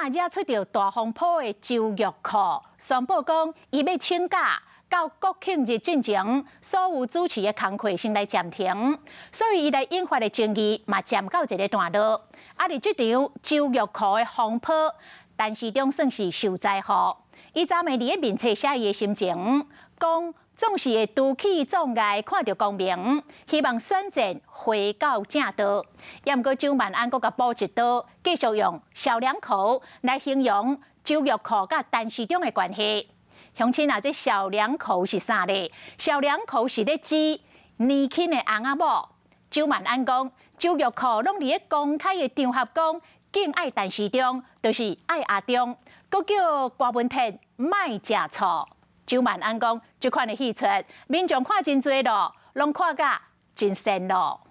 惹出著大風波的周玉蔻，宣布講伊欲請假，到國慶日進前，所有主持的工課先來暫停，所以伊來引發的爭議嘛暫告一个段落。啊，佇這場周玉蔻的風波，陳時中算是受災戶。伊昨暝佇咧面冊寫伊的心情，講總是會拄起障礙，看著光明，希望選戰回到正道。也毋過周萬安閣共補一刀，繼續用小兩口來形容周玉蔻佮陳時中的關係。鄉親啊，這小兩口是啥咧？小兩口是咧指年輕的翁仔某。周萬安講，周玉蔻攏佇咧公開的場合講，敬愛陳時中，就是愛阿中，閣叫郭文鐵莫食醋。周萬安講，這款的戲出，民眾看真濟咯，攏看甲真仙咯。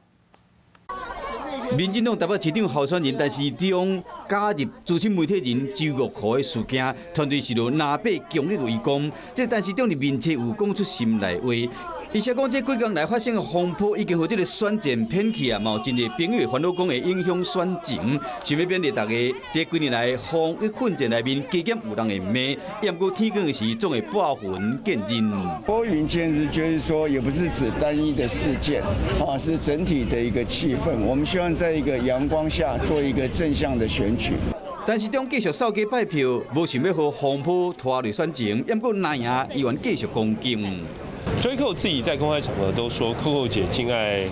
民進黨台北市長候選人陳時中加入資深媒體人周玉蔻的事件，團隊受到藍白強烈圍攻。這陳時中佇面冊有講出心內話，伊寫講這幾工來發生的風波，已經予這个選戰偏去啊，嘛有真濟朋友會煩惱講會影響選情，想欲勉勵大家，這幾年來防疫奮戰內面，加減有人會罵，毋過天光時總會撥雲見日。撥雲見日，就是說，也不是指單一的事件，啊，是整體的一個氣氛。我們希望在一個陽光下做一個正向的選舉。陳時中繼續掃街拜票，無想欲予風波拖累選情，毋過藍營依然繼續攻擊。周玉蔻自己在公開場合都說，蔻蔻姐敬愛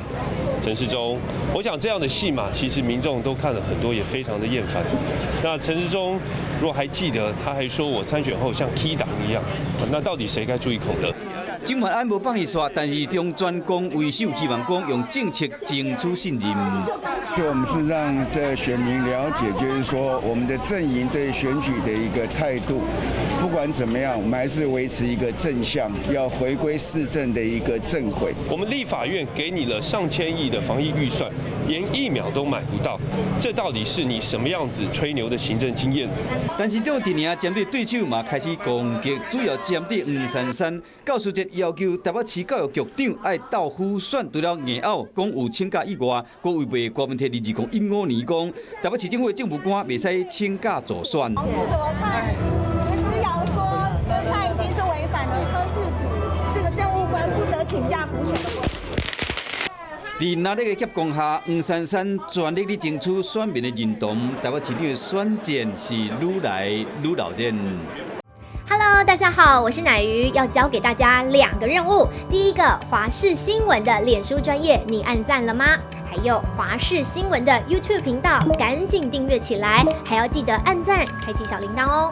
陳時中。我想這樣的戲碼，其實民眾都看了很多，也非常的厭煩。那陳時中如果還記得，他還說我參選後像 key 檔一樣，那到底誰該注意口德？周萬安無放伊煞，陳時中專攻為首，希望講用政策爭取信任。就我們是讓這選民了解，就是說我們的陣營對選舉的一個態度，不管怎麼樣，我們還是維持一個正向，要回歸市政的一個正軌。我們立法院給你了上千億的防疫預算，連疫苗都買不到，這到底是你什麼樣子吹牛的行政經驗？陳時中陣營針對對手嘛開始攻擊，主要針對黃珊珊，教師節要求台北市教育局長愛鬥輔選，除了硬拗講有請假以外，閣違背郭文鐵2015年講，台北市政府的政務官袂使請假助選。怎麼看？思瑤說，他已經是違反了柯市府這個政務官不得請假輔選的規定。佇藍綠的夾攻下，黃珊珊全力咧爭取選民的認同，台北市長的選戰是愈來愈鬧熱。 Hello，大家好，我是乃瑜，要交給大家兩個任務。第一個，華視新聞的臉書專頁，你按讚了嗎？還有華視新聞的 YouTube 頻道，趕緊訂閱起來，還要記得按讚，開啟小鈴鐺哦。